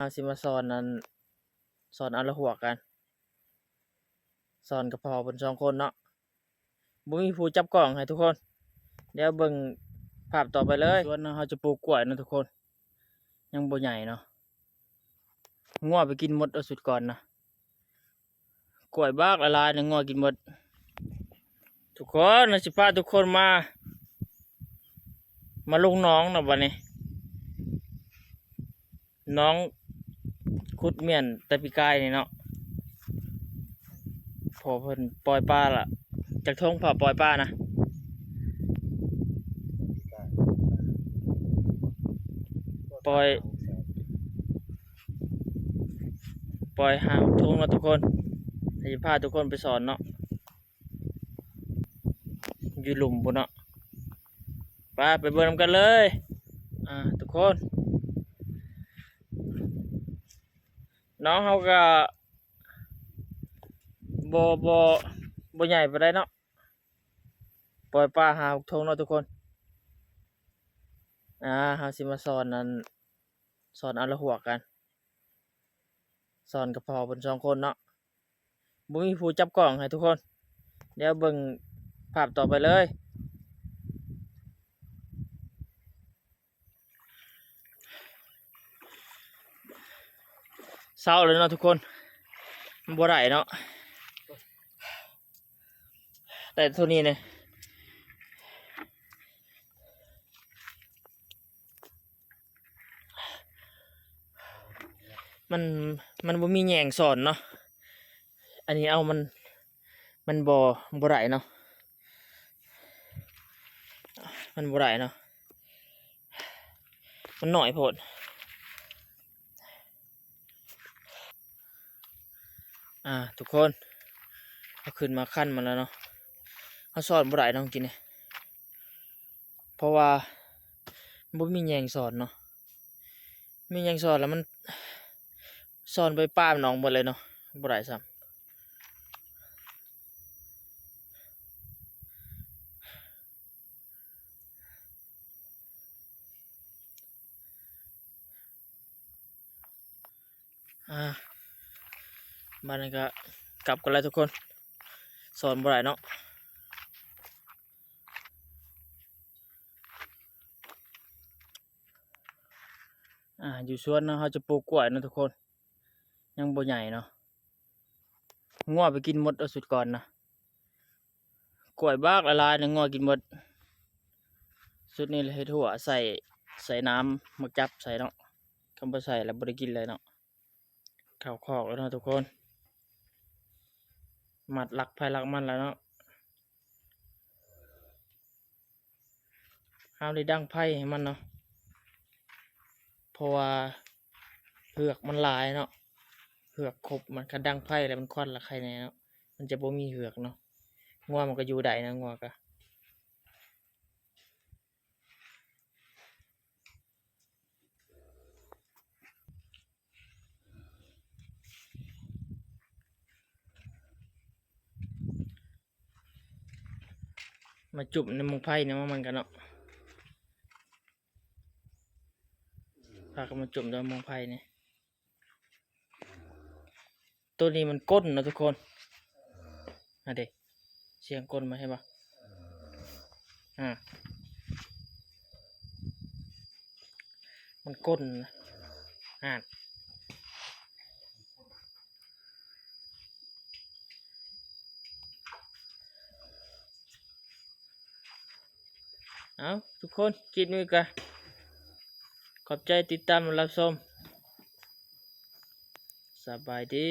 ເຮົາຊິມາສອນອັນ ສອນເອົາລະຫວກກັນ ສອນກັບພໍ່ເພິ່ນສອງຄົນເນາະ ບໍ່ມີຜູ້ຈັບກ້ອງໃຫ້ທຸກຄົນ. ດຽວເບິ່ງພາບຕໍ່ໄປເລີຍ. ສວນເຮົາຈະປູກກ້ວຍເນາະທຸກຄົນ ຍັງບໍ່ໃຫຍ່ເນາະ ງົວໄປກິນໝົດເອົາສຸດກ່ອນນະ. ກ້ວຍບັກຫຼາຍໆ ນີ້ ງົວກິນໝົດ. ທຸກຄົນ ເຮົາຊິພາທຸກຄົນມາ ມາລົງໜອງເນາະບັດນີ້ ໜອງຂຸດມ້ຽນແຕ່ປີກາຍນີ້ເນາະ ພໍ່ເພິ່ນປ່ອຍປາລະ ຈັກຖົງພໍ່ປ່ອຍປານະ? ປ່ອຍ ປ່ອຍຫ້າຫົກຖົງເນາະທຸກຄົນ ໃຫ້ພາທຸກຄົນໄປສອນເນາະ ຢູ່ລຸ່ມພຸ້ນເນາະ ໄປ ໄປເບິ່ງນຳກັນເລີຍ ອ່າ ທຸກຄົນ. ໜອງເຮົາກະບໍ່ ບໍ່ ບໍ່ໃຫຍ່ປານໃດເນາະ ປ່ອຍປາຫ້າຫົກຖົງເນາະທຸກຄົນ. ອ່າ ເຮົາຊິມາສອນອັນ ສອນເອົາລະຫວກກັນ ສອນກັບພໍ່ເພິ່ນສອງຄົນເນາະ ບໍ່ມີຜູ້ຈັບກ້ອງໃຫ້ທຸກຄົນ. ດຽວເບິ່ງພາບຕໍ່ໄປເລີຍ. ເຊົ້າແລ້ວເນາະທຸກຄົນ ມັນບໍ່ໄດ້ເນາະ ໄດ້ເທົ່ານີ້ນີ້ ມັນ ມັນບໍ່ມີແຍງສອນເນາະ ອັນນີ້ເອົາມັນ ມັນບໍ່ ບໍ່ໄດ້ເນາະ ມັນບໍ່ໄດ້ເນາະ ມັນໜ້ອຍໂພດ. ອ່າ ທຸກຄົນ ເຮົາຂຶ້ນມາຄັນມັນແລ້ວເນາະ ເຮົາສອນບໍ່ໄດ້ເນາະ ກິນນີ້ ເພາະວ່າບໍ່ມີແຍງສອນເນາະ ມີແຍງສອນແລ້ວມັນ ສອນໄປປາມັນອອກໝົດເລີຍເນາະ ບໍ່ໄດ້ຊ້ຳ. ອ່າ ບາດນີ້ກະກັບກັນແລ້ວທຸກຄົນ ສອນບໍ່ໄດ້ເນາະ. ອ່າ ຢູ່ສວນເນາະ ເຮົາຈະປູກກ້ວຍເນາະທຸກຄົນ ຍັງບໍ່ໃຫຍ່ເນາະ ງົວໄປກິນໝົດເອົາສຸດກ່ອນນະ. ກ້ວຍບັກຫຼາຍໆ ນີ້ ງົວກິນໝົດ. ສຸດນີ້ລະເຮັດຮົ້ວໃສ່ ໃສ່ນ້ຳໝາກຈັບໃສ່ເນາະ ຄັນບໍ່ໃສ່ລະບໍ່ໄດ້ກິນເລີຍເນາະ. ເຂົ້າຄອກແລ້ວເນາະທຸກຄົນ ມັດຫຼັກໃຜຫຼັກມັນແລ້ວເນາະ. ເຮົາໄດ້ດັງໄຟໃຫ້ມັນເນາະ ເພາະວ່າເຫືອກມັນຫຼາຍເນາະ ເຫືອກຄົບມັນ ຄັນດັງໄຟແລ້ວມັນຄວັນລະໄຄແນ່ເນາະ ມັນຈະບໍ່ມີເຫືອກເນາະ. ງົວມັນກະຢູ່ໄດ້ນະ ງົວກະ ມາຈຸບໃນໝົງໄຟນີ້ ມັນກະເນາະ ພາກັນມາຈຸບໃນໝົງໄຟນີ້. ໂຕນີ້ມັນກົ້ນເນາະທຸກຄົນ ຫັ້ນເດ ສຽງກົ້ນມັນເຫັນບໍ່ ອ່າ ມັນກົ້ນນະ ຫັ້ນ. ເອົາ ທຸກຄົນ ຄລິບນີ້ກະຂອບໃຈຕິດຕາມຮັບຊົມ. ສະບາຍດີ.